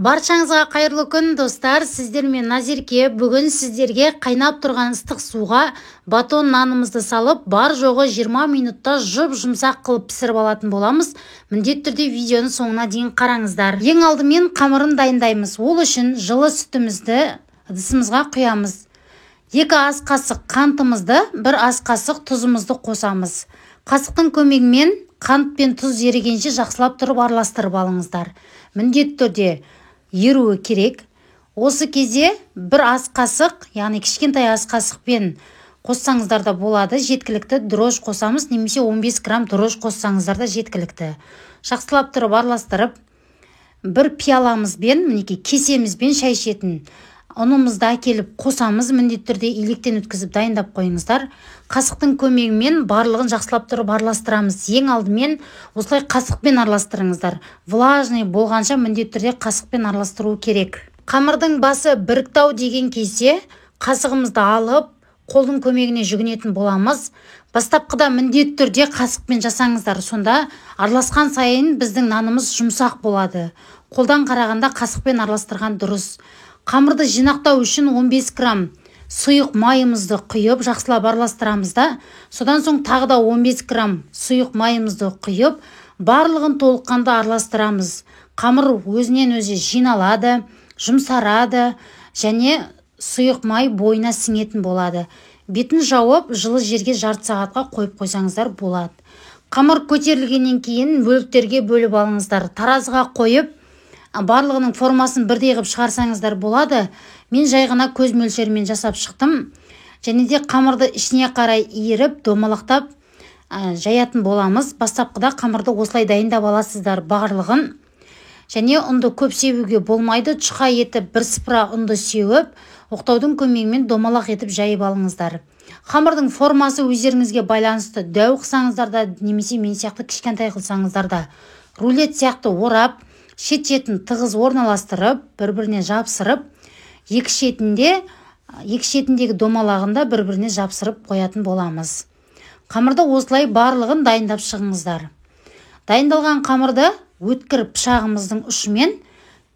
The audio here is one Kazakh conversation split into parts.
Баршаңызға қайырлы күн, достар. Сіздермен Назерке. Бүгін сіздерге қайнап тұрған ыстық суға батон нанымызды салып, бар жоғы 20 минутта жұп-жұмсақ қылып пісіріп алатын боламыз. Міндетті түрде видеоның соңына дейін қараңыздар. Ең алдымен қамырын дайындаймыз. Ол үшін жылы сүтімізді ыдысымызға құямыз. 2 ас қасық қантымызды, 1 ас қасық тұзымызды қосамыз. Қасықтың көмегімен қант пен тұз ерігенше жақсылап тұрып араластырып алыңыздар. Міндетті түрде еруі керек. Осы кезде 1 ас қасық, яғни кішкентай ас қасықпен қоссаңыздар да болады, жеткілікті дрожж қосамыз, немесе 15 грамм дрожж қоссаңыздар да жеткілікті. Жақсылап тұрып араластырып, бір пиаламызбен, мінекей кесемізбен шай ішетін ұнымызды әкеліп қосамыз. Міндетті түрде електен өткізіп дайындап қойыңыздар. Қасықтың көмегімен барлығын жақсылап тұрып араластырамыз. Ең алдымен осылай қасықпен араластырыңыздар. Влажный болғанша міндетті түрде қасықпен араластыру керек. Қамырдың басы біріктау деген кезде қасығымызды алып, қолдың көмегіне жүгінетін боламыз. Бастапқыда міндетті түрде қасықпен жасаңыздар, сонда араласқан сайын біздің нанымыз жұмсақ болады. Қолдан қарағанда қасықпен араластырған дұрыс. Қамырды жинақтау үшін 15 грамм сұйық майымызды құйып, жақсылап араластырамыз да, содан соң тағы да 15 грамм сұйық майымызды құйып, барлығын толыққанды араластырамыз. Қамыр өзінен өзі жиналады, жұмсарады және сұйық май бойына сіңетін болады. Бетін жауып, жылы жерге жарты сағатқа қойып қойсаңыздар болады. Қамыр көтерілгеннен кейін бөліктерге бөліп алыңыздар. Таразыға қойып, барлығының формасын бірдей қылып шығарсаңыздар болады. Мен жай ғана көз мөлшерімен жасап шықтым. Және де қамырды ішіне қарай иіріп, домалақтап жаятын боламыз. Бастапқыда қамырды осылай дайындап аласыздар барлығын. Және ұнды көп себуге болмайды. Жұқа етіп бір сыпыра ұнды сеуіп, оқтаудың көмегімен домалақ етіп жайып алыңыздар. Қамырдың формасы өздеріңізге байланысты. Дәу қылсаңыздар да, немесе мен сияқты кішкентай қылсаңыздар да, рулет сияқты орап, шет-шетін тығыз орналастырып, бір-біріне жапсырып, екі шетіндегі домалағында бір-біріне жапсырып қоятын боламыз. Қамырды осылай барлығын дайындап шығыңыздар. Дайындалған қамырды өткір пышағымыздың ұшымен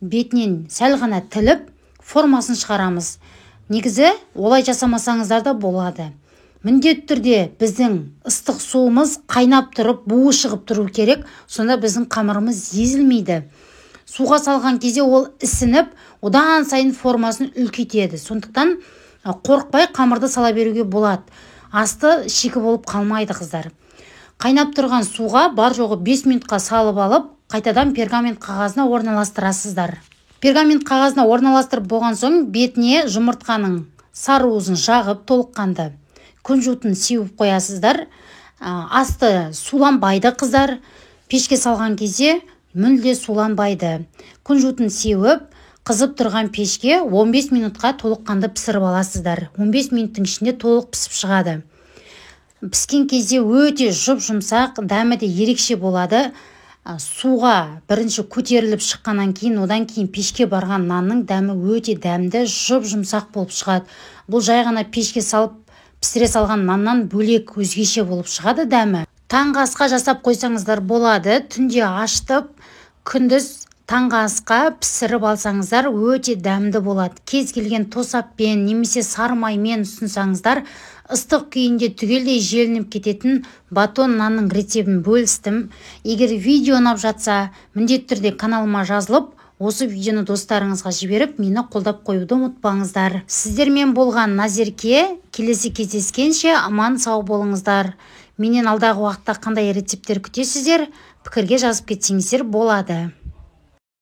бетінен сәл ғана тіліп, формасын шығарамыз. Негізі олай жасамасаңыздар да болады. Міндетті түрде біздің ыстық суымыз қайнап тұрып, буы шығып тұру керек, сонда біздің қамырымыз езілмейді. Суға салған кезде ол ісініп, одан сайын формасын үлкейтеді. Сондықтан қорықпай қамырды сала беруге болады. Асты шикі болып қалмайды, қыздар. Қайнап тұрған суға бар жоғы 5 минутқа салып алып, қайтадан пергамент қағазына орналастырасыздар. Пергамент қағазына орналастырып болған соң бетіне жұмыртқаның сары уызын жағып, толыққанды күнжутын сеуіп қоясыздар. Асты суланбайды, қыздар. Пешке салған кезде мүлде суланбайды. Күнжутын сеуіп, қызып тұрған пешке 15 минутқа толыққанды пісіріп аласыздар. 15 минуттың ішінде толық пісіп шығады. Піскен кезде өте жұп-жұмсақ, дәмі де ерекше болады. Суға бірінші көтеріліп шыққаннан кейін, одан кейін пешке барған нанның дәмі өте дәмді, жұп-жұмсақ болып шығады. Бұл жай ғана пешке салып пісіре салған наннан бөлек өзгеше болып шығады дәмі. Таңғы асқа жасап қойсаңыздар болады. Түнде ашытып, күндіз таңғы асқа пісіріп алсаңыздар өте дәмді болады. Кез келген тосаппен немесе сары маймен ұсынсаңыздар, ыстық күйінде түгелдей желініп кететін батон нанның рецептін бөлістім. Егер видео ұнап жатса, міндетті түрде каналыма жазылып, осы видеоны достарыңызға жіберіп, мені қолдап қоюды ұмытпаңыздар. Сіздермен болған Назерке. Келесі кездескенше аман сау болыңыздар. Менен алдағы уақытта қандай рецепттер күтесіздер, пікірге жазып кетсеңіздер болады.